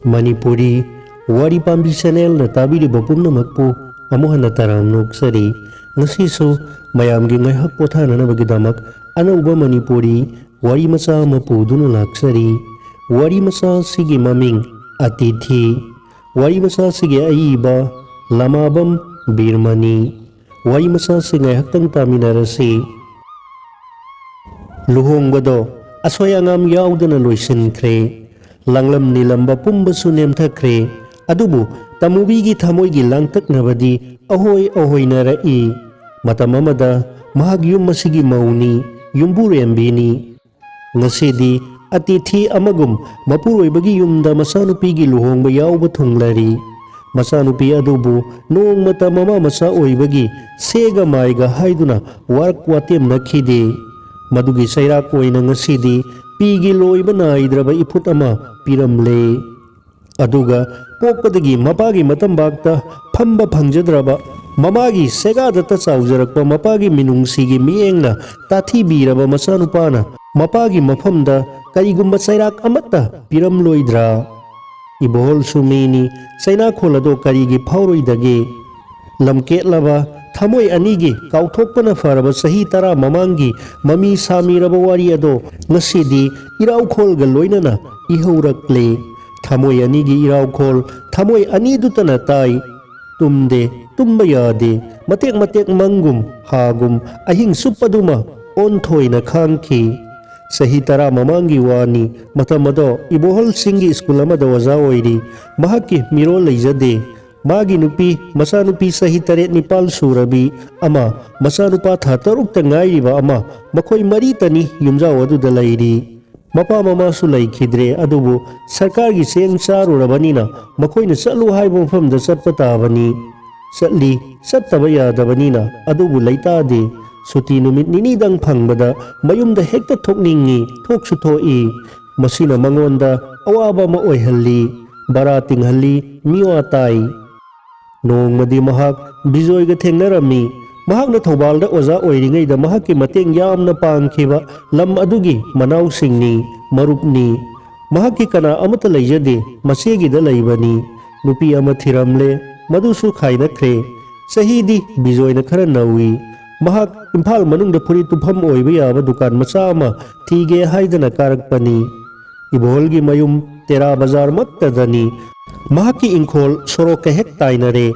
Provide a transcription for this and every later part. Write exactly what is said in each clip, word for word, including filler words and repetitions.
ꯃꯅꯤꯄꯨꯔꯤ ꯋꯥꯔꯤ ꯄꯥꯝꯕꯤ ꯆꯦꯅꯦꯜꯅ ꯇꯥꯕꯤꯔꯤꯕ ꯄꯨꯝꯅꯃꯛꯄꯨ ꯑꯃꯨꯛ ꯍꯟꯅ ꯇꯔꯥꯝꯅ ꯑꯣꯛꯆꯔꯤ꯫ ꯉꯁꯤꯁꯨ ꯃꯌꯥꯝꯒꯤ ꯉꯥꯏꯍꯥꯛ ꯄꯣꯊꯥꯅꯅꯕꯒꯤꯗꯃꯛ ꯑꯅꯧꯕ ꯃꯅꯤꯄꯨꯔꯤ ꯋꯥꯔꯤ ꯃꯆꯥ ꯑꯃ ꯄꯨꯗꯨꯅ ꯂꯥꯛꯆꯔꯤ꯫ ꯋꯥꯔꯤ ꯃꯆꯥ ꯑꯁꯤꯒꯤ ꯃꯃꯤꯡ ꯑꯇꯤꯊꯤ꯫ ꯋꯥꯔꯤ ꯃꯆꯥ ꯑꯁꯤꯒꯤ ꯑꯏꯕ ꯂꯃꯥꯕꯝ ꯕꯤꯔꯃꯅꯤ꯫ ꯋꯥꯔꯤ ꯃꯆꯥ ꯑꯁꯤ ꯉꯥꯏꯍꯥꯛꯇꯪ ꯇꯥꯃꯤꯟꯅꯔꯁꯤ꯫ ꯂꯨꯍꯣꯡꯕꯗꯣ ꯑꯁꯣꯏ ꯑꯉꯥꯝ ꯌꯥꯎꯗꯅ ꯂꯣꯏꯁꯤꯟꯈ꯭ꯔꯦ꯫ ꯂꯥꯡꯂꯝ ꯅꯤꯂꯝꯕ ꯄꯨꯝꯕꯁꯨ ꯅꯦꯝꯊꯈ꯭ꯔꯦ꯫ ꯑꯗꯨꯕꯨ ꯇꯃꯨꯕꯤꯒꯤ ꯊꯃꯣꯏꯒꯤ ꯂꯥꯡꯇꯛꯅꯕꯗꯤ ꯑꯍꯣꯏ ꯑꯍꯣꯏꯅꯔꯛꯏ꯫ ꯃꯇꯝ ꯑꯃꯗ ꯃꯍꯥꯛ ꯌꯨꯝ ꯑꯁꯤꯒꯤ ꯃꯧꯅꯤ, ꯌꯨꯝꯕꯨꯔꯦꯝꯕꯤꯅꯤ꯫ ꯉꯁꯤꯗꯤ ꯑꯇꯤꯊꯤ ꯑꯃꯒꯨꯝ ꯃꯄꯨꯔꯣꯏꯕꯒꯤ ꯌꯨꯝꯗ ꯃꯆꯥꯅꯨꯄꯤꯒꯤ ꯂꯨꯍꯣꯡꯕ ꯌꯥꯎꯕ ꯊꯨꯡꯂꯔꯤ꯫ ꯃꯆꯥꯅꯨꯄꯤ ꯑꯗꯨꯕꯨ ꯅꯣꯡꯃꯇ ꯃꯃꯥ ꯃꯆꯥ ꯑꯣꯏꯕꯒꯤ ꯁꯦꯒ ꯃꯥꯏꯒ ꯍꯥꯏꯗꯨꯅ ꯋꯥꯔꯛ ꯋꯥꯇꯦꯝꯅꯈꯤꯗꯦ꯫ ꯃꯗꯨꯒꯤ ꯆꯩꯔꯥꯛ ꯑꯣꯏꯅ ꯉꯁꯤꯗꯤ ꯄꯤꯒꯤ ꯂꯣꯏꯕ ꯅꯥꯏꯗ꯭ꯔꯕ ꯏꯐꯨꯠ ꯑꯃ ꯄꯤꯔꯝꯂꯦ꯫ ꯑꯗꯨꯒ ꯄꯣꯛꯄꯗꯒꯤ ꯃꯄꯥꯒꯤ ꯃꯇꯝꯕꯥꯛꯇ ꯐꯝꯕ ꯐꯪꯖꯗ꯭ꯔꯕ, ꯃꯃꯥꯒꯤ ꯁꯦꯒꯥꯗꯇ ꯆꯥꯎꯖꯔꯛꯄ ꯃꯄꯥꯒꯤ ꯃꯤꯅꯨꯡꯁꯤꯒꯤ ꯃꯤꯠꯌꯦꯡꯅ ꯇꯥꯊꯤꯕꯤꯔꯕ ꯃꯆꯥꯅꯨꯄꯥꯅ ꯃꯄꯥꯒꯤ ꯃꯐꯝꯗ ꯀꯔꯤꯒꯨꯝꯕ ꯆꯩꯔꯥꯛ ꯑꯃꯠꯇ ꯄꯤꯔꯝꯂꯣꯏꯗ꯭ꯔꯥ? ꯏꯕꯣꯍꯜꯁꯨ ꯃꯤꯅꯤ, ꯆꯩꯅꯥꯈꯣꯜ ꯑꯗꯣ ꯀꯔꯤꯒꯤ ꯐꯥꯎꯔꯣꯏꯗꯒꯦ? ꯂꯝꯀꯦꯠꯂꯕ ꯊꯃꯣꯏ ꯑꯅꯤꯒꯤ ꯀꯥꯎꯊꯣꯛꯄꯅ ꯐꯔꯕ ꯆꯍꯤ ꯇꯔꯥ ꯃꯃꯥꯡꯒꯤ ꯃꯃꯤ ꯁꯥꯃꯤꯔꯕ ꯋꯥꯔꯤ ꯑꯗꯣ ꯉꯁꯤꯗꯤ ꯏꯔꯥꯎꯈꯣꯜꯒ ꯂꯣꯏꯅꯅ ꯏꯍꯧꯔꯛꯂꯦ꯫ ꯊꯃꯣꯏ ꯑꯅꯤꯒꯤ ꯏꯔꯥꯎꯈꯣꯜ ꯊꯃꯣꯏ ꯑꯅꯤꯗꯨꯇꯅ ꯇꯥꯏ꯫ ꯇꯨꯝꯗꯦ, ꯇꯨꯝꯕ ꯌꯥꯗꯦ, ꯃꯇꯦꯛ ꯃꯇꯦꯛ ꯃꯪꯒꯨꯝ ꯍꯥꯒꯨꯝ ꯑꯍꯤꯡ ꯆꯨꯞꯄꯗꯨꯃ ꯑꯣꯟꯊꯣꯏꯅ ꯈꯥꯡꯈꯤ꯫ ꯆꯍꯤ ꯇꯔꯥ ꯃꯃꯥꯡꯒꯤ ꯋꯥꯅꯤ꯫ ꯃꯇꯝ ꯑꯗꯣ ꯏꯕꯣꯍꯜ ꯁꯤꯡꯒꯤ ꯁ꯭ꯀꯨꯜ ꯑꯃꯗ ꯑꯣꯖꯥ ꯑꯣꯏꯔꯤ꯫ ꯃꯍꯥꯛꯀꯤ ꯃꯤꯔꯣꯜ ꯂꯩꯖꯗꯦ꯫ ꯃꯥꯒꯤ ꯅꯨꯄꯤ, ꯃꯆꯥꯅꯨꯄꯤ ꯆꯍꯤ ꯇꯔꯦꯠ ꯅꯤꯄꯥꯜ ꯁꯨꯔꯕꯤ ꯑꯃ, ꯃꯆꯥꯅꯨꯄꯥ ꯊꯥ ꯇꯔꯨꯛꯇ ꯉꯥꯏꯔꯤꯕ ꯑꯃ, ꯃꯈꯣꯏ ꯃꯔꯤꯇꯅꯤ ꯌꯨꯝꯖꯥꯎ ꯑꯗꯨꯗ ꯂꯩꯔꯤ꯫ ꯃꯄꯥ ꯃꯃꯥꯁꯨ ꯂꯩꯈꯤꯗ꯭ꯔꯦ, ꯑꯗꯨꯕꯨ ꯁꯔꯀꯥꯔꯒꯤ ꯆꯦꯡ ꯆꯥꯔꯨꯔꯕꯅꯤꯅ ꯃꯈꯣꯏꯅ ꯆꯠꯂꯨ ꯍꯥꯏꯕ ꯃꯐꯝꯗ ꯆꯠꯄ ꯇꯥꯕꯅꯤ꯫ ꯆꯠꯂꯤ, ꯆꯠꯇꯕ ꯌꯥꯗꯕꯅꯤꯅ, ꯑꯗꯨꯕꯨ ꯂꯩꯇꯥꯗꯦ꯫ ꯁꯨꯇꯤ ꯅꯨꯃꯤꯠ ꯅꯤꯅꯤꯗꯪ ꯐꯪꯕꯗ ꯃꯌꯨꯝꯗ ꯍꯦꯛꯇ ꯊꯣꯛꯅꯤꯡꯏ, ꯊꯣꯛꯁꯨ ꯊꯣꯛꯏ꯫ ꯃꯁꯤꯅ ꯃꯉꯣꯟꯗ ꯑꯋꯥꯕ ꯑꯃ ꯑꯣꯏꯍꯜꯂꯤ, ꯚꯔꯥ ꯇꯤꯡꯍꯜꯂꯤ, ꯃꯤꯋꯥ ꯇꯥꯏ꯫ ꯅꯣꯡꯃꯗꯤ ꯃꯍꯥꯛ ꯕꯤꯖꯣꯏꯒ ꯊꯦꯡꯅꯔꯝꯃꯤ꯫ ꯃꯍꯥꯛꯅ ꯊꯧꯕꯥꯜꯗ ꯑꯣꯖꯥ ꯑꯣꯏꯔꯤꯉꯩꯗ ꯃꯍꯥꯛꯀꯤ ꯃꯇꯦꯡ ꯌꯥꯝꯅ ꯄꯥꯡꯈꯤꯕ ꯂꯝ ꯑꯗꯨꯒꯤ ꯃꯅꯥꯎꯁꯤꯡꯅꯤ, ꯃꯔꯨꯞꯅꯤ꯫ ꯃꯍꯥꯛꯀꯤ ꯀꯅꯥ ꯑꯃꯠꯇ ꯂꯩꯖꯗꯦ, ꯃꯆꯦꯒꯤꯗ ꯂꯩꯕꯅꯤ꯫ ꯅꯨꯄꯤ ꯑꯃ ꯊꯤꯔꯝꯂꯦ, ꯃꯗꯨꯁꯨ ꯈꯥꯏꯅꯈ꯭ꯔꯦ꯫ ꯆꯍꯤꯗꯤ ꯕꯤꯖꯣꯏꯅ ꯈꯔ ꯅꯧꯏ꯫ ꯃꯍꯥꯛ ꯏꯝꯐꯥꯜ ꯃꯅꯨꯡꯗ ꯐꯨꯔꯤꯠ ꯇꯨꯐꯝ ꯑꯣꯏꯕ ꯌꯥꯕ ꯗꯨꯀꯥꯟ ꯃꯆꯥ ꯑꯃ ꯊꯤꯒꯦ ꯍꯥꯏꯗꯅ ꯀꯥꯔꯛꯄꯅꯤ꯫ ꯏꯕꯣꯍꯜꯒꯤ ꯃꯌꯨꯝ ꯇꯦꯔꯥ ꯕꯖꯥꯔꯃꯛꯇꯗꯅꯤ꯫ ꯃꯍꯥꯛꯀꯤ ꯏꯪꯈꯣꯜ ꯁꯣꯔꯣꯛꯀ ꯍꯦꯛ ꯇꯥꯏꯅꯔꯦ꯫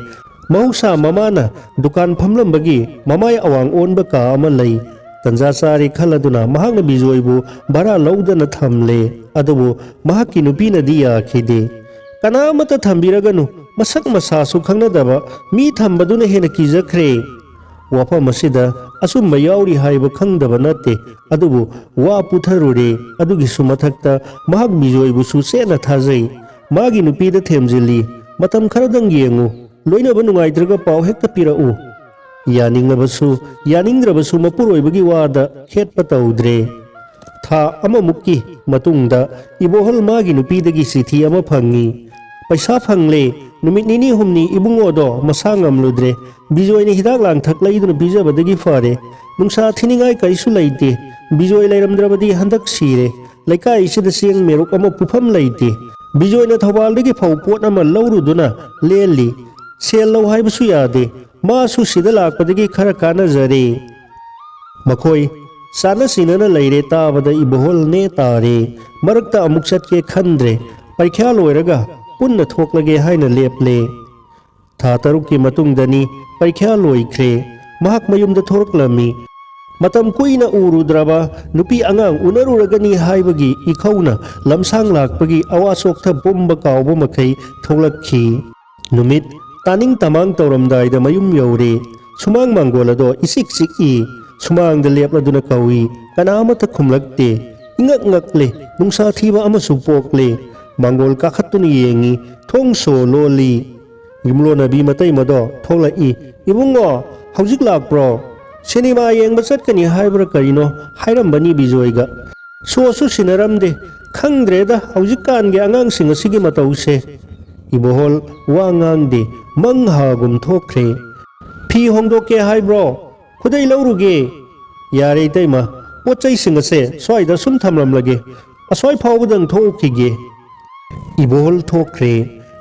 ꯃꯍꯧꯁꯥ ꯃꯃꯥꯅ ꯗꯨꯀꯥꯟ ꯐꯝꯂꯝꯕꯒꯤ ꯃꯃꯥꯏ ꯑꯋꯥꯡ ꯑꯣꯟꯕ ꯀꯥ ꯑꯃ ꯂꯩ꯫ ꯇꯟꯖꯥ ꯆꯥꯔꯦ ꯈꯜꯂꯗꯨꯅ ꯃꯍꯥꯛꯅ ꯕꯤꯖꯣꯏꯕꯨ ꯚꯔꯥ ꯂꯧꯗꯅ ꯊꯝꯂꯦ꯫ ꯑꯗꯨꯕꯨ ꯃꯍꯥꯛꯀꯤ ꯅꯨꯄꯤꯅꯗꯤ ꯌꯥꯈꯤꯗꯦ꯫ "ꯀꯅꯥ ꯑꯃꯠꯇ ꯊꯝꯕꯤꯔꯒꯅꯨ, ꯃꯁꯛ ꯃꯁꯥꯁꯨ ꯈꯪꯅꯗꯕ ꯃꯤ ꯊꯝꯕꯗꯨꯅ ꯍꯦꯟꯅ ꯀꯤꯖꯈ꯭ꯔꯦ꯫ ꯋꯥꯐꯝ ꯑꯁꯤꯗ ꯑꯆꯨꯝꯕ ꯌꯥꯎꯔꯤ ꯍꯥꯏꯕ ꯈꯪꯗꯕ ꯅꯠꯇꯦ, ꯑꯗꯨꯕꯨ ꯋꯥ ꯄꯨꯊꯔꯨꯔꯦ꯫ ꯑꯗꯨꯒꯤꯁꯨ ꯃꯊꯛꯇ ꯃꯍꯥꯛ ꯕꯤꯖꯣꯏꯕꯨꯁꯨ ꯆꯦꯠꯅ ꯊꯥꯖꯩ꯫ ꯃꯥꯒꯤ ꯅꯨꯄꯤꯗ ꯊꯦꯝꯖꯤꯜꯂꯤ꯫ ꯃꯇꯝ ꯈꯔꯗꯪ ꯌꯦꯡꯉꯨ, ꯂꯣꯏꯅꯕ ꯅꯨꯡꯉꯥꯏꯇ꯭ꯔꯒ ꯄꯥꯎ ꯍꯦꯛꯇ ꯄꯤꯔꯛꯎ"꯫ ꯌꯥꯅꯤꯡꯂꯕꯁꯨ ꯌꯥꯅꯤꯡꯗ꯭ꯔꯕꯁꯨ ꯃꯄꯨꯔꯣꯏꯕꯒꯤ ꯋꯥꯗ ꯈꯦꯠꯄ ꯇꯧꯗ꯭ꯔꯦ꯫ ꯊꯥ ꯑꯃꯃꯨꯛꯀꯤ ꯃꯇꯨꯡꯗ ꯏꯕꯣꯍꯜ ꯃꯥꯒꯤ ꯅꯨꯄꯤꯗꯒꯤ ꯆꯤꯊꯤ ꯑꯃ ꯐꯪꯉꯤ꯫ "ꯄꯩꯁꯥ ꯐꯪꯂꯦ꯫ ꯅꯨꯃꯤꯠ ꯅꯤꯅꯤ ꯍꯨꯝꯅꯤ ꯏꯕꯨꯡꯉꯣꯗꯣ ꯃꯁꯥ ꯉꯝꯂꯨꯗ꯭ꯔꯦ꯫ ꯕꯤꯖꯣꯏꯅ ꯍꯤꯗꯥꯛ ꯂꯥꯡꯊꯛ ꯂꯩꯗꯨꯅ ꯄꯤꯖꯕꯗꯒꯤ ꯐꯔꯦ꯫ ꯅꯨꯡꯁꯥ ꯊꯤꯅꯤꯡꯉꯥꯏ ꯀꯔꯤꯁꯨ ꯂꯩꯇꯦ꯫ ꯕꯤꯖꯣꯏ ꯂꯩꯔꯝꯗ꯭ꯔꯕꯗꯤ ꯍꯟꯗꯛ ꯁꯤꯔꯦ꯫ ꯂꯩꯀꯥꯏ ꯑꯁꯤꯗ ꯆꯦꯡ ꯃꯦꯔꯨꯛ ꯑꯃ ꯄꯨꯐꯝ ꯂꯩꯇꯦ꯫ ꯕꯤꯖꯣꯏꯅ ꯊꯧꯕꯥꯜꯗꯒꯤ ꯐꯧ ꯄꯣꯠ ꯑꯃ ꯂꯧꯔꯨꯗꯨꯅ ꯂꯦꯜꯂꯤ꯫ ꯁꯦꯜ ꯂꯧ ꯍꯥꯏꯕꯁꯨ ꯌꯥꯗꯦ꯫ ꯃꯥꯁꯨ ꯁꯤꯗ ꯂꯥꯛꯄꯗꯒꯤ ꯈꯔ ꯀꯥꯟꯅꯖꯔꯦ"꯫ ꯃꯈꯣꯏ ꯆꯥꯅ ꯁꯤꯟꯅꯅ ꯂꯩꯔꯦ ꯇꯥꯕꯗ ꯏꯕꯣꯍꯜ ꯅꯦ ꯇꯥꯔꯦ꯫ ꯃꯔꯛꯇ ꯑꯃꯨꯛ ꯆꯠꯀꯦ ꯈꯟꯗ꯭ꯔꯦ꯫ ꯄꯔꯤꯈ꯭ꯌꯥ ꯂꯣꯏꯔꯒ ꯄꯨꯟꯅ ꯊꯣꯛꯂꯒꯦ ꯍꯥꯏꯅ ꯂꯦꯞꯂꯦ꯫ ꯊꯥ ꯇꯔꯨꯛꯀꯤ ꯃꯇꯨꯡꯗꯅꯤ ꯄꯔꯤꯈ꯭ꯌꯥ ꯂꯣꯏꯈ꯭ꯔꯦ꯫ ꯃꯍꯥꯛ ꯃꯌꯨꯝꯗ ꯊꯣꯔꯛꯂꯝꯃꯤ꯫ ꯃꯇꯝ ꯀꯨꯏꯅ ꯎꯔꯨꯗ꯭ꯔꯕ ꯅꯨꯄꯤ ꯑꯉꯥꯡ ꯎꯅꯔꯨꯔꯒꯅꯤ ꯍꯥꯏꯕꯒꯤ ꯏꯈꯧꯅ ꯂꯝꯁꯥꯡ ꯂꯥꯛꯄꯒꯤ ꯑꯋꯥ ꯆꯣꯛꯊ ꯄꯨꯝꯕ ꯀꯥꯎꯕ ꯃꯈꯩ ꯊꯣꯛꯂꯛꯈꯤ꯫ ꯅꯨꯃꯤꯠ ꯇꯥꯅꯤꯡ ꯇꯃꯥꯡ ꯇꯧꯔꯝꯗꯥꯏꯗ ꯃꯌꯨꯝ ꯌꯧꯔꯦ꯫ ꯁꯨꯃꯥꯡ ꯃꯥꯡꯒꯣꯜ ꯑꯗꯣ ꯏꯆꯤꯛ ꯆꯤꯛꯏ꯫ ꯁꯨꯃꯥꯡꯗ ꯂꯦꯞꯂꯗꯨꯅ ꯀꯧꯏ꯫ ꯀꯅꯥ ꯑꯃꯠꯇ ꯈꯨꯝꯂꯛꯇꯦ꯫ ꯏꯉꯛ ꯉꯛꯂꯦ꯫ ꯅꯨꯡꯁꯥ ꯊꯤꯕ ꯑꯃꯁꯨ ꯄꯣꯛꯂꯦ꯫ ꯃꯥꯡꯒꯣꯜ ꯀꯥꯈꯠꯇꯨꯅ ꯌꯦꯡꯉꯤ꯫ ꯊꯣꯡ ꯁꯣ ꯂꯣꯜꯂꯤ꯫ ꯌꯨꯝꯂꯣꯟꯅꯕꯤ ꯃꯇꯩꯃꯗꯣ ꯊꯣꯛꯂꯛꯏ꯫ "ꯏꯕꯨꯡꯉꯣ, ꯍꯧꯖꯤꯛ ꯂꯥꯛꯄ꯭ꯔꯣ? ꯁꯤꯅꯦꯃꯥ ꯌꯦꯡꯕ ꯆꯠꯀꯅꯤ ꯍꯥꯏꯕ꯭ꯔꯥ ꯀꯔꯤꯅꯣ ꯍꯥꯏꯔꯝꯕꯅꯤ ꯕꯤꯖꯣꯏꯒ꯫ ꯁꯣꯁꯨ ꯁꯤꯟꯅꯔꯝꯗꯦ꯫ ꯈꯪꯗ꯭ꯔꯦꯗ ꯍꯧꯖꯤꯛꯀꯥꯟꯒꯤ ꯑꯉꯥꯡꯁꯤꯡ ꯑꯁꯤꯒꯤ ꯃꯇꯧꯁꯦ"꯫ ꯏꯕꯣꯍꯣꯜ ꯋꯥ ꯉꯥꯡꯗꯦ꯫ ꯃꯪ ꯍꯥꯒꯨꯝ ꯊꯣꯛꯈ꯭ꯔꯦ꯫ "ꯐꯤ ꯍꯣꯡꯗꯣꯛꯀꯦ ꯍꯥꯏꯕ꯭ꯔꯣ? ꯈꯨꯗꯩ ꯂꯧꯔꯨꯒꯦ"꯫ "ꯌꯥꯔꯦ ꯏꯇꯩꯃ, ꯄꯣꯠ ꯆꯩꯁꯤꯡ ꯑꯁꯦ ꯁ꯭ꯋꯥꯏꯗ ꯁꯨꯝ ꯊꯝꯂꯝꯂꯒꯦ꯫ ꯑꯁ꯭ꯋꯥꯏ ꯐꯥꯎꯕꯗꯪ ꯊꯣꯛꯎꯈꯤꯒꯦ꯫ ꯏꯕꯣꯍꯜ ꯊꯣꯛꯈ꯭ꯔꯦ꯫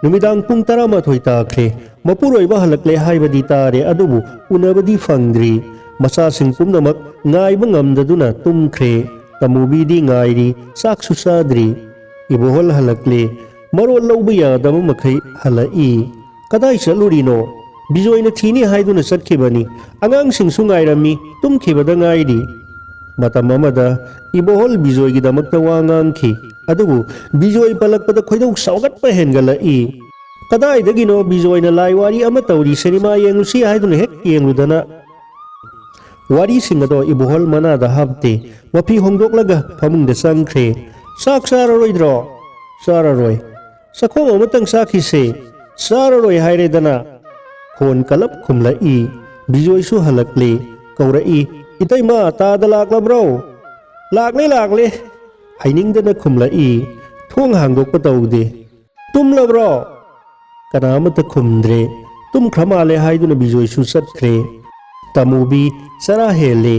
ꯅꯨꯃꯤꯗꯥꯡ ꯄꯨꯡ ꯇꯔꯥꯃꯥꯊꯣꯏ ꯇꯥꯈ꯭ꯔꯦ꯫ ꯃꯄꯨꯔꯣꯏꯕ ꯍꯜꯂꯛꯂꯦ ꯍꯥꯏꯕꯗꯤ ꯇꯥꯔꯦ, ꯑꯗꯨꯕꯨ ꯎꯅꯕꯗꯤ ꯐꯪꯗ꯭ꯔꯤ꯫ ꯃꯆꯥꯁꯤꯡ ꯄꯨꯝꯅꯃꯛ ꯉꯥꯏꯕ ꯉꯝꯗꯗꯨꯅ ꯇꯨꯝꯈ꯭ꯔꯦ꯫ ꯇꯃꯨꯕꯤꯗꯤ ꯉꯥꯏꯔꯤ, ꯆꯥꯛꯁꯨ ꯆꯥꯗ꯭ꯔꯤ꯫ ꯏꯕꯣꯍꯜ ꯍꯜꯂꯛꯂꯦ꯫ ꯃꯔꯣꯜ ꯂꯧꯕ ꯌꯥꯗꯕ ꯃꯈꯩ ꯍꯜꯂꯛꯏ꯫ "ꯀꯗꯥꯏ ꯆꯠꯂꯨꯔꯤꯅꯣ?" "ꯕꯤꯖꯣꯏꯅ ꯊꯤꯅꯤ ꯍꯥꯏꯗꯨꯅ ꯆꯠꯈꯤꯕꯅꯤ꯫ ꯑꯉꯥꯡꯁꯤꯡꯁꯨ ꯉꯥꯏꯔꯝꯃꯤ, ꯇꯨꯝꯈꯤꯕꯗ ꯉꯥꯏꯔꯤ"꯫ ꯃꯇꯝ ꯑꯃꯗ ꯏꯕꯣꯍꯜ ꯕꯤꯖꯣꯏꯒꯤꯗꯃꯛꯇ ꯋꯥ ꯉꯥꯡꯈꯤ꯫ ꯑꯗꯨꯕꯨ ꯕꯤꯖꯣꯏ ꯄꯜꯂꯛꯄꯗ ꯈꯣꯏꯗꯧ ꯁꯥꯎꯒꯠꯄ ꯍꯦꯟꯒꯠꯂꯛꯏ꯫ "ꯀꯗꯥꯏꯗꯒꯤꯅꯣ ꯕꯤꯖꯣꯏꯅ ꯂꯥꯏ ꯋꯥꯔꯤ ꯑꯃ ꯇꯧꯔꯤ, ꯁꯤꯅꯦꯃꯥ ꯌꯦꯡꯂꯨꯁꯤ ꯍꯥꯏꯗꯨꯅ ꯍꯦꯛ ꯌꯦꯡꯂꯨꯗꯅ"꯫ ꯋꯥꯔꯤꯁꯤꯡ ꯑꯗꯣ ꯏꯕꯣꯍꯜ ꯃꯅꯥꯗ ꯍꯥꯞꯇꯦ꯫ ꯃꯐꯤ ꯍꯣꯡꯗꯣꯛꯂꯒ ꯐꯃꯨꯡꯗ ꯆꯪꯈ꯭ꯔꯦ꯫ "ꯆꯥꯛ ꯆꯥꯔꯔꯣꯏꯗ꯭ꯔꯣ?" "ꯆꯥꯔꯔꯣꯏ"꯫ "ꯆꯥꯛꯈꯣꯝ ꯑꯃꯇꯪ ꯆꯥꯈꯤꯁꯦ"꯫ "ꯆꯥꯔꯔꯣꯏ ꯍꯥꯏꯔꯦꯗꯅ"꯫ ꯈꯣꯟ ꯀꯂꯞ ꯈꯨꯝꯂꯛꯏ꯫ ꯕꯤꯖꯣꯏꯁꯨ ꯍꯜꯂꯛꯂꯦ꯫ ꯀꯧꯔꯛꯏ, "ꯏꯇꯩꯃ, ꯇꯥꯗ ꯂꯥꯛꯂꯕ꯭ꯔꯣ?" "ꯂꯥꯛꯂꯦ, ꯂꯥꯛꯂꯦ"꯫ ꯍꯩꯅꯤꯡꯗꯅ ꯈꯨꯝꯂꯛꯏ꯫ ꯊꯣꯡ ꯍꯥꯡꯗꯣꯛꯄ ꯇꯧꯗꯦ꯫ "ꯇꯨꯝꯂꯕ꯭ꯔꯣ?" ꯀꯅꯥ ꯑꯃꯠꯇ ꯈꯨꯝꯗ꯭ꯔꯦ꯫ ꯇꯨꯝꯈ꯭ꯔ ꯃꯥꯜꯂꯦ ꯍꯥꯏꯗꯨꯅ ꯕꯤꯖꯣꯏꯁꯨ ꯆꯠꯈ꯭ꯔꯦ꯫ ꯇꯃꯨꯕꯤ ꯆꯔꯥ ꯍꯦꯜꯂꯦ꯫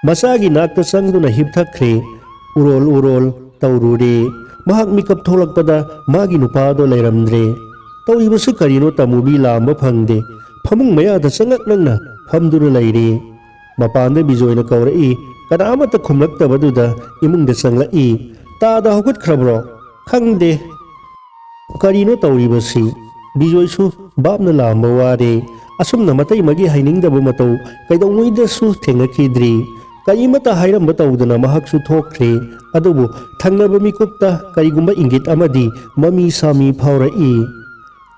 ꯃꯆꯥꯒꯤ ꯅꯥꯛꯇ ꯆꯪꯗꯨꯅ ꯍꯤꯞꯊꯈ꯭ꯔꯦ꯫ ꯎꯔꯣꯜ ꯎꯔꯣꯜ ꯇꯧꯔꯨꯔꯦ꯫ ꯃꯍꯥꯛ ꯃꯤꯀꯞ ꯊꯣꯛꯂꯛꯄꯗ ꯃꯥꯒꯤ ꯅꯨꯄꯥꯗꯣ ꯂꯩꯔꯝꯗ꯭ꯔꯦ꯫ ꯇꯧꯔꯤꯕꯁꯤ ꯀꯔꯤꯅꯣ ꯇꯃꯨꯕꯤ ꯂꯥꯝꯕ ꯐꯪꯗꯦ꯫ ꯐꯃꯨꯡ ꯃꯌꯥꯗ ꯆꯉꯛ ꯅꯪꯅ ꯐꯝꯗꯨꯅ ꯂꯩꯔꯦ꯫ ꯃꯄꯥꯟꯗ ꯕꯤꯖꯣꯏꯅ ꯀꯧꯔꯛꯏ꯫ ꯀꯅꯥ ꯑꯃꯠꯇ ꯈꯨꯝꯂꯛꯇꯕꯗꯨꯗ ꯏꯃꯨꯡꯗ ꯆꯪꯂꯛꯏ꯫ "ꯇꯥꯗ ꯍꯧꯒꯠꯈ꯭ꯔꯕ꯭ꯔꯣ?" "ꯈꯪꯗꯦ"꯫ ꯀꯔꯤꯅꯣ ꯇꯧꯔꯤꯕꯁꯤ? ꯕꯤꯖꯣꯏꯁꯨ ꯚꯥꯞꯅ ꯂꯥꯝꯕ ꯋꯥꯔꯦ꯫ ꯑꯁꯨꯝꯅ ꯃꯇꯩ ꯃꯒꯤ ꯍꯩꯅꯤꯡꯗꯕ ꯃꯇꯧ ꯀꯩꯗꯧꯉꯩꯗꯁꯨ ꯊꯦꯡꯅꯈꯤꯗ꯭ꯔꯤ꯫ ꯀꯔꯤꯃꯠꯇ ꯍꯥꯏꯔꯝꯕ ꯇꯧꯗꯅ ꯃꯍꯥꯛꯁꯨ ꯊꯣꯛꯈ꯭ꯔꯦ꯫ ꯑꯗꯨꯕꯨ ꯊꯪꯅꯕ ꯃꯤꯀꯨꯞꯇ ꯀꯔꯤꯒꯨꯝꯕ ꯏꯪꯒꯤꯠ ꯑꯃꯗꯤ ꯃꯃꯤ ꯁꯥꯃꯤ ꯐꯥꯎꯔꯛꯏ꯫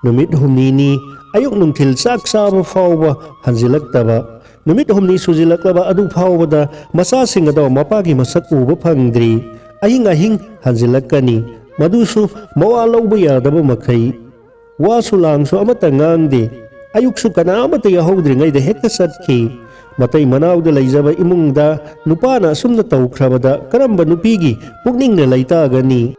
ꯅꯨꯃꯤꯠ ꯍꯨꯝꯅꯤꯅꯤ ꯑꯌꯨꯛ ꯅꯨꯡꯊꯤꯜ ꯆꯥꯛ ꯆꯥꯕ ꯐꯥꯎꯕ ꯍꯟꯖꯤꯜꯂꯛꯇꯕ꯫ ꯅꯨꯃꯤꯠ ꯍꯨꯝꯅꯤ ꯁꯨꯖꯤꯜꯂꯛꯂꯕ ꯑꯗꯨ ꯐꯥꯎꯕꯗ ꯃꯆꯥꯁꯤꯡ ꯑꯗꯣ ꯃꯄꯥꯒꯤ ꯃꯁꯛ ꯎꯕ ꯐꯪꯗ꯭ꯔꯤ꯫ ꯑꯍꯤꯡ ꯑꯍꯤꯡ ꯍꯟꯖꯤꯜꯂꯛꯀꯅꯤ꯫ ꯃꯗꯨꯁꯨ ꯃꯋꯥ ꯂꯧꯕ ꯌꯥꯗꯕ ꯃꯈꯩ꯫ ꯋꯥꯁꯨ ꯂꯥꯡꯁꯨ ꯑꯃꯠꯇ ꯉꯥꯡꯗꯦ꯫ ꯑꯌꯨꯛꯁꯨ ꯀꯅꯥ ꯑꯃꯠꯇ ꯌꯥꯍꯧꯗ꯭ꯔꯤꯉꯩꯗ ꯍꯦꯛꯇ ꯆꯠꯈꯤ꯫ ꯃꯇꯩ ꯃꯅꯥꯎꯗ ꯂꯩꯖꯕ ꯏꯃꯨꯡꯗ ꯅꯨꯄꯥꯅ ꯑꯁꯨꯝꯅ ꯇꯧꯈ꯭ꯔꯕꯗ ꯀꯔꯝꯕ ꯅꯨꯄꯤꯒꯤ ꯄꯨꯛꯅꯤꯡꯅ ꯂꯩꯇꯥꯒꯅꯤ?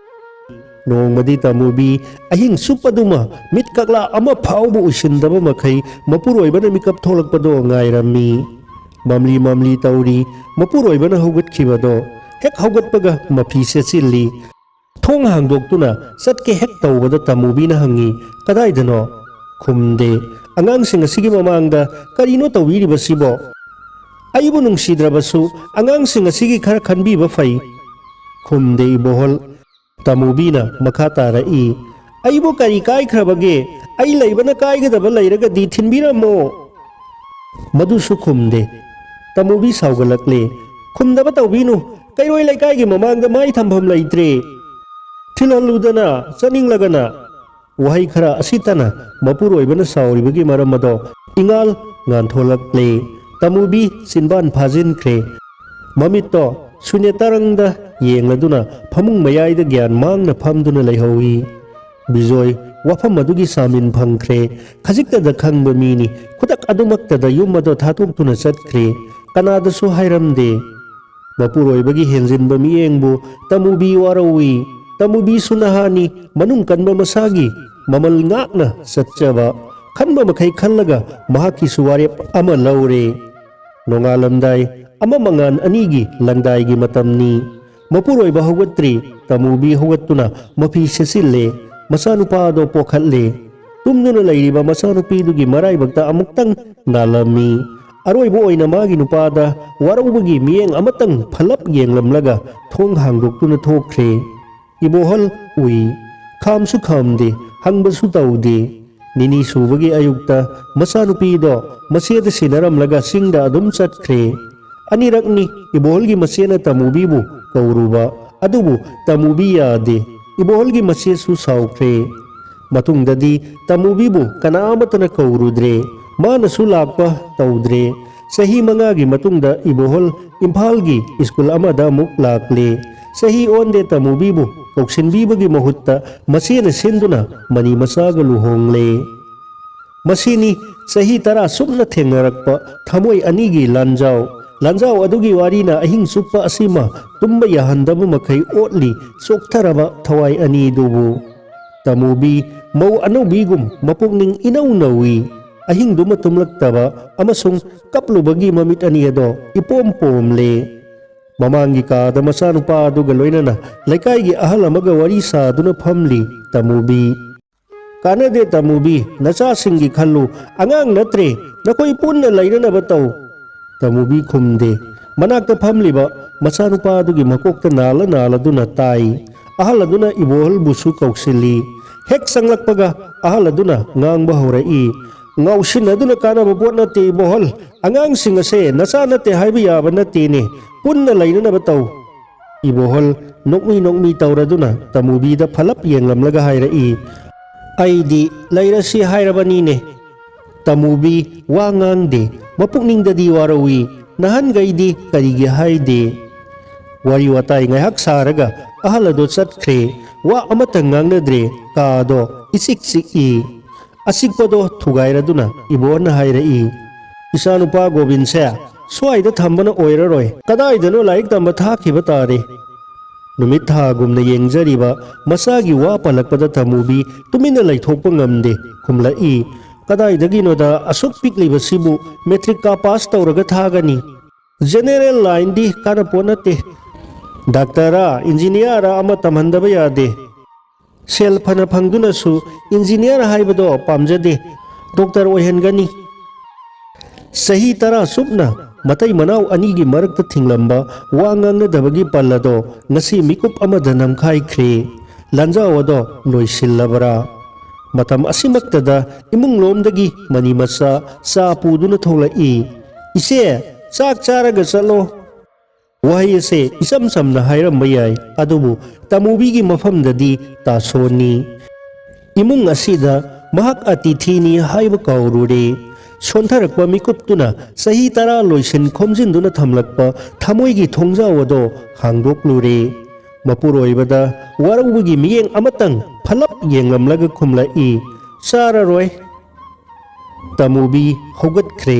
ꯅꯣꯡꯃꯗꯤ ꯇꯃꯨꯕꯤ ꯑꯍꯤꯡ ꯆꯨꯞꯄꯗꯨꯃ ꯃꯤꯠ ꯀꯛꯂꯥ ꯑꯃ ꯐꯥꯎꯕ ꯎꯏꯁꯤꯟꯗꯕ ꯃꯈꯩ ꯃꯄꯨꯔꯣꯏꯕꯅ ꯃꯤꯀꯞ ꯊꯣꯛꯂꯛꯄꯗꯣ ꯉꯥꯏꯔꯝꯃꯤ꯫ ꯃꯝꯂꯤ ꯃꯝꯂꯤ ꯇꯧꯔꯤ꯫ ꯃꯄꯨꯔꯣꯏꯕꯅ ꯍꯧꯒꯠꯈꯤꯕꯗꯣ ꯍꯦꯛ ꯍꯧꯒꯠꯄꯒ ꯃꯐꯤ ꯁꯦꯠꯆꯤꯜꯂꯤ꯫ ꯊꯣꯡ ꯍꯥꯡꯗꯣꯛꯇꯨꯅ ꯆꯠꯀꯦ ꯍꯦꯛ ꯇꯧꯕꯗ ꯇꯃꯨꯕꯤꯅ ꯍꯪꯉꯤ, "ꯀꯗꯥꯏꯗꯅꯣ?" ꯈꯨꯝꯗꯦ꯫ "ꯑꯉꯥꯡꯁꯤꯡ ꯑꯁꯤꯒꯤ ꯃꯃꯥꯡꯗ ꯀꯔꯤꯅꯣ ꯇꯧꯕꯤꯔꯤꯕꯁꯤꯕꯣ? ꯑꯩꯕꯨ ꯅꯨꯡꯁꯤꯗ꯭ꯔꯕꯁꯨ ꯑꯉꯥꯡꯁꯤꯡ ꯑꯁꯤꯒꯤ ꯈꯔ ꯈꯟꯕꯤꯕ ꯐꯩ꯫" ꯈꯨꯝꯗꯦ ꯏꯕꯣꯍꯜ꯫ ꯇꯃꯨꯕꯤꯅ ꯃꯈꯥ ꯇꯥꯔꯛꯏ, "ꯑꯩꯕꯨ ꯀꯔꯤ ꯀꯥꯏꯈ꯭ꯔꯕꯒꯦ? ꯑꯩ ꯂꯩꯕꯅ ꯀꯥꯏꯒꯗꯕ ꯂꯩꯔꯒꯗꯤ ꯊꯤꯟꯕꯤꯔꯝꯃꯣ꯫" ꯃꯗꯨꯁꯨ ꯈꯨꯝꯗꯦ꯫ ꯇꯃꯨꯕꯤ ꯁꯥꯎꯒꯠꯂꯛꯂꯦ, "ꯈꯨꯝꯗꯕ ꯇꯧꯕꯤꯅꯨ, ꯀꯩꯔꯣꯏ ꯂꯩꯀꯥꯏꯒꯤ ꯃꯃꯥꯡꯗ ꯃꯥꯏ ꯊꯝꯐꯝ ꯂꯩꯇ꯭ꯔꯦ꯫ ꯊꯤꯜꯍꯜꯂꯨꯗꯅ, ꯆꯠꯅꯤꯡꯂꯒꯅ꯫" ꯋꯥꯍꯩ ꯈꯔ ꯑꯁꯤꯇꯅ ꯃꯄꯨꯔꯣꯏꯕꯅ ꯁꯥꯎꯔꯤꯕꯒꯤ ꯃꯔꯝ ꯑꯗꯣ ꯏꯉꯥꯜ ꯉꯥꯟꯊꯣꯂꯛꯂꯦ꯫ ꯇꯃꯨꯕꯤ ꯆꯤꯟꯕꯥꯟ ꯐꯥꯖꯤꯟꯈ꯭ꯔꯦ꯫ ꯃꯃꯤꯠꯇꯣ ꯁꯨꯅ꯭ꯌ ꯇꯔꯪꯗ ꯌꯦꯡꯂꯗꯨꯅ ꯐꯃꯨꯡ ꯃꯌꯥꯏꯗ ꯒ꯭ꯌꯥꯟ ꯃꯥꯡꯅ ꯐꯝꯗꯨꯅ ꯂꯩꯍꯧꯏ꯫ ꯕꯤꯖꯣꯏ ꯋꯥꯐꯝ ꯑꯗꯨꯒꯤ ꯆꯥꯃꯤꯟ ꯐꯪꯈ꯭ꯔꯦ꯫ ꯈꯖꯤꯛꯇꯗ ꯈꯪꯕ ꯃꯤꯅꯤ꯫ ꯈꯨꯗꯛ ꯑꯗꯨꯃꯛꯇꯗ ꯌꯨꯝ ꯑꯗꯣ ꯊꯥꯗꯣꯛꯇꯨꯅ ꯆꯠꯈ꯭ꯔꯦ꯫ ꯀꯅꯥꯗꯁꯨ ꯍꯥꯏꯔꯝꯗꯦ꯫ ꯃꯄꯨꯔꯣꯏꯕꯒꯤ ꯍꯦꯟꯖꯤꯟꯕ ꯃꯤꯠꯌꯦꯡꯕꯨ ꯇꯃꯨꯕꯤ ꯋꯥꯔꯧꯏ꯫ ꯇꯃꯨꯕꯤꯁꯨ ꯅꯍꯥꯅꯤ, ꯃꯅꯨꯡ ꯀꯟꯕ ꯃꯁꯥꯒꯤ ꯃꯃꯜ ꯉꯥꯛꯅ ꯆꯠꯆꯕ꯫ ꯈꯟꯕ ꯃꯈꯩ ꯈꯜꯂꯒ ꯃꯍꯥꯛꯀꯤꯁꯨ ꯋꯥꯔꯦꯞ ꯑꯃ ꯂꯧꯔꯦ꯫ ꯅꯣꯡꯉꯥꯜꯂꯝꯗꯥꯏ ꯑꯃ ꯃꯉꯥꯟ ꯑꯅꯤꯒꯤ ꯂꯪꯗꯥꯏꯒꯤ ꯃꯇꯝꯅꯤ꯫ ꯃꯄꯨꯔꯣꯏꯕ ꯍꯧꯒꯠꯇ꯭ꯔꯤ꯫ ꯇꯃꯨꯕꯤ ꯍꯧꯒꯠꯇꯨꯅ ꯃꯐꯤ ꯁꯦꯠꯆꯤꯜꯂꯦ꯫ ꯃꯆꯥꯅꯨꯄꯥ ꯑꯗꯣ ꯄꯣꯈꯠꯂꯦ꯫ ꯇꯨꯝꯗꯨꯅ ꯂꯩꯔꯤꯕ ꯃꯆꯥꯅꯨꯄꯤꯗꯨꯒꯤ ꯃꯔꯥꯏꯕꯛꯇ ꯑꯃꯨꯛꯇꯪ ꯉꯥꯜꯂꯝꯃꯤ꯫ ꯑꯔꯣꯏꯕ ꯑꯣꯏꯅ ꯃꯥꯒꯤ ꯅꯨꯄꯥꯗ ꯋꯥꯔꯧꯕꯒꯤ ꯃꯤꯠꯌꯦꯡ ꯑꯃꯇꯪ ꯐꯠꯂꯞ ꯌꯦꯡꯂꯝꯂꯒ ꯊꯣꯡ ꯍꯥꯡꯗꯣꯛꯇꯨꯅ ꯊꯣꯛꯈ꯭ꯔꯦ꯫ ꯏꯕꯣꯍꯜ ꯎꯏ꯫ ꯈꯥꯝꯁꯨ ꯈꯥꯝꯗꯦ, ꯍꯪꯕꯁꯨ ꯇꯧꯗꯦ꯫ ꯅꯤꯅꯤ ꯁꯨꯕꯒꯤ ꯑꯌꯨꯛꯇ ꯃꯆꯥꯅꯨꯄꯤꯗꯣ ꯃꯆꯦꯗ ꯁꯤꯟꯅꯔꯝꯂꯒ ꯆꯤꯡꯗ ꯑꯗꯨꯝ ꯆꯠꯈ꯭ꯔꯦ꯫ ꯑꯅꯤꯔꯛꯅꯤ ꯏꯕꯣꯍꯜꯒꯤ ꯃꯆꯦꯅ ꯇꯃꯨꯕꯤꯕꯨ ꯀꯧꯔꯨꯕ, ꯑꯗꯨꯕꯨ ꯇꯃꯨꯕꯤ ꯌꯥꯗꯦ꯫ ꯏꯕꯣꯍꯜꯒꯤ ꯃꯆꯦꯁꯨ ꯁꯥꯎꯈ꯭ꯔꯦ꯫ ꯃꯇꯨꯡꯗꯗꯤ ꯇꯃꯨꯕꯤꯕꯨ ꯀꯅꯥ ꯑꯃꯠꯇꯅ ꯀꯧꯔꯨꯗ꯭ꯔꯦ꯫ ꯃꯥꯅꯁꯨ ꯂꯥꯛꯄ ꯇꯧꯗ꯭ꯔꯦ꯫ ꯆꯍꯤ ꯃꯉꯥꯒꯤ ꯃꯇꯨꯡꯗ ꯏꯕꯣꯍꯜ ꯏꯝꯐꯥꯜꯒꯤ ꯁ꯭ꯀꯨꯜ ꯑꯃꯗ ꯑꯃꯨꯛ ꯂꯥꯛꯂꯦ꯫ ꯆꯍꯤ ꯑꯣꯟꯗꯦ ꯇꯃꯨꯕꯤꯕꯨ ꯀꯧꯁꯤꯟꯕꯤꯕꯒꯤ ꯃꯍꯨꯠꯇ ꯃꯆꯦꯅ ꯁꯤꯟꯗꯨꯅ ꯃꯅꯤ ꯃꯆꯥꯒ ꯂꯨꯍꯣꯡꯂꯦ꯫ ꯃꯁꯤꯅꯤ ꯆꯍꯤ ꯇꯔꯥ ꯁꯨꯞꯅ ꯊꯦꯡꯅꯔꯛꯄ ꯊꯃꯣꯏ ꯑꯅꯤꯒꯤ ꯂꯥꯟꯖꯥꯎ꯫ ꯂꯥꯟꯖꯥꯎ ꯑꯗꯨꯒꯤ ꯋꯥꯔꯤꯅ ꯑꯍꯤꯡ ꯆꯨꯞꯄ ꯑꯁꯤꯃ ꯇꯨꯝꯕ ꯌꯥꯍꯟꯗꯕ ꯃꯈꯩ ꯑꯣꯠꯂꯤ ꯆꯣꯛꯊꯔꯕ ꯊꯋꯥꯏ ꯑꯅꯤꯗꯨꯕꯨ꯫ ꯇꯃꯨꯕꯤ ꯃꯧ ꯑꯅꯧꯕꯤꯒꯨꯝ ꯃꯄꯨꯛꯅꯤꯡ ꯏꯅꯧ ꯅꯧꯏ꯫ ꯑꯍꯤꯡꯗꯨꯃ ꯇꯨꯝꯂꯛꯇꯕ ꯑꯃꯁꯨꯡ ꯀꯞꯂꯨꯕꯒꯤ ꯃꯃꯤꯠ ꯑꯅꯤ ꯑꯗꯣ ꯏꯄꯣꯝ ꯄꯣꯝꯂꯦ꯫ ꯃꯃꯥꯡꯒꯤ ꯀꯥꯗ ꯃꯆꯥꯅꯨꯄꯥ ꯑꯗꯨꯒ ꯂꯣꯏꯅꯅ ꯂꯩꯀꯥꯏꯒꯤ ꯑꯍꯜ ꯑꯃꯒ ꯋꯥꯔꯤ ꯁꯥꯗꯨꯅ ꯐꯝꯂꯤ ꯇꯃꯨꯕꯤ꯫ "ꯀꯥꯟꯅꯗꯦ ꯇꯃꯨꯕꯤ, ꯅꯆꯥꯁꯤꯡꯒꯤ ꯈꯜꯂꯨ, ꯑꯉꯥꯡ ꯅꯠꯇ꯭ꯔꯦ, ꯅꯈꯣꯏ ꯄꯨꯟꯅ ꯂꯩꯅꯅꯕ ꯇꯧ"꯫ ꯇꯃꯨꯕꯤ ꯈꯨꯝꯗꯦ꯫ ꯃꯅꯥꯛꯇ ꯐꯝꯂꯤꯕ ꯃꯆꯥꯅꯨꯄꯥ ꯑꯗꯨꯒꯤ ꯃꯀꯣꯛꯇ ꯅꯥꯜꯂ ꯅꯥꯜꯂꯗꯨꯅ ꯇꯥꯏ꯫ ꯑꯍꯜ ꯑꯗꯨꯅ ꯏꯕꯣꯍꯜꯕꯨꯁꯨ ꯀꯧꯁꯤꯜꯂꯤ꯫ ꯍꯦꯛ ꯆꯪꯂꯛꯄꯒ ꯑꯍꯜ ꯑꯗꯨꯅ ꯉꯥꯡꯕ ꯍꯧꯔꯛꯏ, "ꯉꯥꯎꯁꯤꯟꯅꯗꯨꯅ ꯀꯥꯟꯅꯕ ꯄꯣꯠ ꯅꯠꯇꯦ ꯏꯕꯣꯍꯜ꯫ ꯑꯉꯥꯡꯁꯤꯡ ꯑꯁꯦ ꯅꯆꯥ ꯅꯠꯇꯦ ꯍꯥꯏꯕ ꯌꯥꯕ ꯅꯠꯇꯦꯅꯦ꯫ ꯄꯨꯟꯅ ꯂꯩꯅꯅꯕ ꯇꯧ"꯫ ꯏꯕꯣꯍꯜ ꯅꯣꯛꯃꯤ ꯅꯣꯛꯃꯤ ꯇꯧꯔꯗꯨꯅ ꯇꯃꯨꯕꯤꯗ ꯐꯂꯞ ꯌꯦꯡꯂꯝꯂꯒ ꯍꯥꯏꯔꯛꯏ, "ꯑꯩꯗꯤ ꯂꯩꯔꯁꯤ ꯍꯥꯏꯔꯕꯅꯤꯅꯦ"꯫ ꯇꯃꯨꯕꯤ ꯋꯥ ꯉꯥꯡꯗꯦ꯫ ꯃꯄꯨꯛꯅꯤꯡꯗꯗꯤ ꯋꯥꯔꯧꯏ꯫ ꯅꯍꯥꯟꯈꯩꯗꯤ ꯀꯔꯤꯒꯤ ꯍꯥꯏꯗꯦ? ꯋꯥꯔꯤ ꯋꯥꯇꯥꯏ ꯉꯥꯏꯍꯥꯛ ꯁꯥꯔꯒ ꯑꯍꯜ ꯑꯗꯣ ꯆꯠꯈ꯭ꯔꯦ꯫ ꯋꯥ ꯑꯃꯠꯇ ꯉꯥꯡꯅꯗ꯭ꯔꯦ꯫ ꯀꯥ ꯑꯗꯣ ꯏꯆꯤꯛ ꯆꯤꯛꯏ꯫ ꯑꯆꯤꯛꯄꯗꯣ ꯊꯨꯒꯥꯏꯔꯗꯨꯅ ꯏꯕꯣꯟꯅ ꯍꯥꯏꯔꯛꯏ, "ꯏꯆꯥꯅꯨꯄꯥ ꯒꯣꯕꯤꯟꯁꯦ ꯁ꯭ꯋꯥꯏꯗ ꯊꯝꯕꯅ ꯑꯣꯏꯔꯔꯣꯏ꯫ ꯀꯗꯥꯏꯗꯅꯣ ꯂꯥꯏꯔꯤꯛ ꯇꯝꯕ ꯊꯥꯈꯤꯕ ꯇꯥꯔꯦ"꯫ ꯅꯨꯃꯤꯠ ꯊꯥꯒꯨꯝꯅ ꯌꯦꯡꯖꯔꯤꯕ ꯃꯆꯥꯒꯤ ꯋꯥ ꯄꯜꯂꯛꯄꯗ ꯇꯃꯨꯕꯤ ꯇꯨꯃꯤꯟꯅ ꯂꯩꯊꯣꯛꯄ ꯉꯝꯗꯦ꯫ ꯈꯨꯝꯂꯛꯏ, "ꯀꯗꯥꯏꯗꯒꯤꯅꯣꯗ, ꯑꯁꯨꯛ ꯄꯤꯛꯂꯤꯕꯁꯤꯕꯨ ꯃꯦꯇ꯭ꯔꯤꯛꯀ ꯄꯥꯁ ꯇꯧꯔꯒ ꯊꯥꯒꯅꯤ? ꯖꯦꯅꯦꯔꯦꯜ ꯂꯥꯏꯟꯗꯤ ꯀꯥꯟꯅꯄꯣꯠ ꯅꯠꯇꯦ꯫ ꯗꯥꯛꯇꯔꯔ ꯏꯟꯖꯤꯅꯤꯌꯥꯔꯔ ꯑꯃ ꯇꯝꯍꯟꯗꯕ ꯌꯥꯗꯦ꯫ ꯁꯦꯜ ꯐꯅ ꯐꯪꯗꯨꯅꯁꯨ ꯏꯟꯖꯤꯅꯤꯌꯥꯔ ꯍꯥꯏꯕꯗꯣ ꯄꯥꯝꯖꯗꯦ꯫ ꯗꯣꯛꯇꯔ ꯑꯣꯏꯍꯟꯒꯅꯤ"꯫ ꯆꯍꯤ ꯇꯔꯥ ꯆꯨꯞꯅ ꯃꯇꯩ ꯃꯅꯥꯎ ꯑꯅꯤꯒꯤ ꯃꯔꯛꯇ ꯊꯤꯡꯂꯝꯕ ꯋꯥ ꯉꯥꯡꯅꯗꯕꯒꯤ ꯄꯜ ꯑꯗꯣ ꯉꯁꯤ ꯃꯤꯀꯨꯞ ꯑꯃꯗ ꯅꯝꯈꯥꯏꯈ꯭ꯔꯦ꯫ ꯂꯥꯟꯖꯥꯎ ꯑꯗꯣ ꯂꯣꯏꯁꯤꯜꯂꯕ꯭ꯔꯥ? ꯃꯇꯝ ꯑꯁꯤꯃꯛꯇꯗ ꯏꯃꯨꯡ ꯂꯣꯝꯗꯒꯤ ꯃꯅꯤ ꯃꯆꯥ ꯆꯥ ꯄꯨꯗꯨꯅ ꯊꯣꯛꯂꯛꯏ꯫ "ꯏꯆꯦ, ꯆꯥꯛ ꯆꯥꯔꯒ ꯆꯠꯂꯣ"꯫ ꯋꯥꯍꯩ ꯑꯁꯦ ꯏꯆꯝ ꯆꯝꯅ ꯍꯥꯏꯔꯝꯕ ꯌꯥꯏ, ꯑꯗꯨꯕꯨ ꯇꯃꯨꯕꯤꯒꯤ ꯃꯐꯝꯗꯗꯤ ꯇꯥꯁꯣꯟꯅꯤ꯫ ꯏꯃꯨꯡ ꯑꯁꯤꯗ ꯃꯍꯥꯛ ꯑꯇꯤꯊꯤꯅꯤ ꯍꯥꯏꯕ ꯀꯥꯎꯔꯨꯔꯦ꯫ ꯁꯣꯟꯊꯔꯛꯄ ꯃꯤꯀꯨꯞꯇꯨꯅ ꯆꯍꯤ ꯇꯔꯥ ꯂꯣꯏꯁꯤꯟ ꯈꯣꯝꯖꯤꯟꯗꯨꯅ ꯊꯝꯂꯛꯄ ꯊꯃꯣꯏꯒꯤ ꯊꯣꯡꯖꯥꯎ ꯑꯗꯣ ꯍꯥꯡꯗꯣꯛꯂꯨꯔꯦ꯫ ꯃꯄꯨꯔꯣꯏꯕꯗ ꯋꯥꯔꯧꯕꯒꯤ ꯃꯤꯠꯌꯦꯡ ꯑꯃꯇꯪ ꯐꯂꯞ ꯌꯦꯡꯂꯝꯂꯒ ꯈꯨꯝꯂꯛꯏ, "ꯆꯥꯔꯔꯣꯏ"꯫ ꯇꯃꯨꯕꯤ ꯍꯧꯒꯠꯈ꯭ꯔꯦ꯫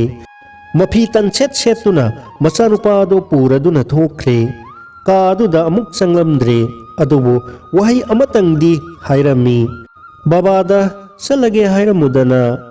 ꯃꯐꯤ ꯇꯟꯁꯦꯠ ꯁꯦꯠꯇꯨꯅ ꯃꯆꯥꯅꯨꯄꯥ ꯑꯗꯨ ꯄꯨꯔꯗꯨꯅ ꯊꯣꯛꯈ꯭ꯔꯦ꯫ ꯀꯥ ꯑꯗꯨꯗ ꯑꯃꯨꯛ ꯆꯪꯂꯝꯗ꯭ꯔꯦ꯫ ꯑꯗꯨꯕꯨ ꯋꯥꯍꯩ ꯑꯃꯇꯪꯗꯤ ꯍꯥꯏꯔꯝꯃꯤ, "ꯕꯕꯥꯗ ꯆꯠꯂꯒꯦ ꯍꯥꯏꯔꯝꯃꯨꯗꯅ"꯫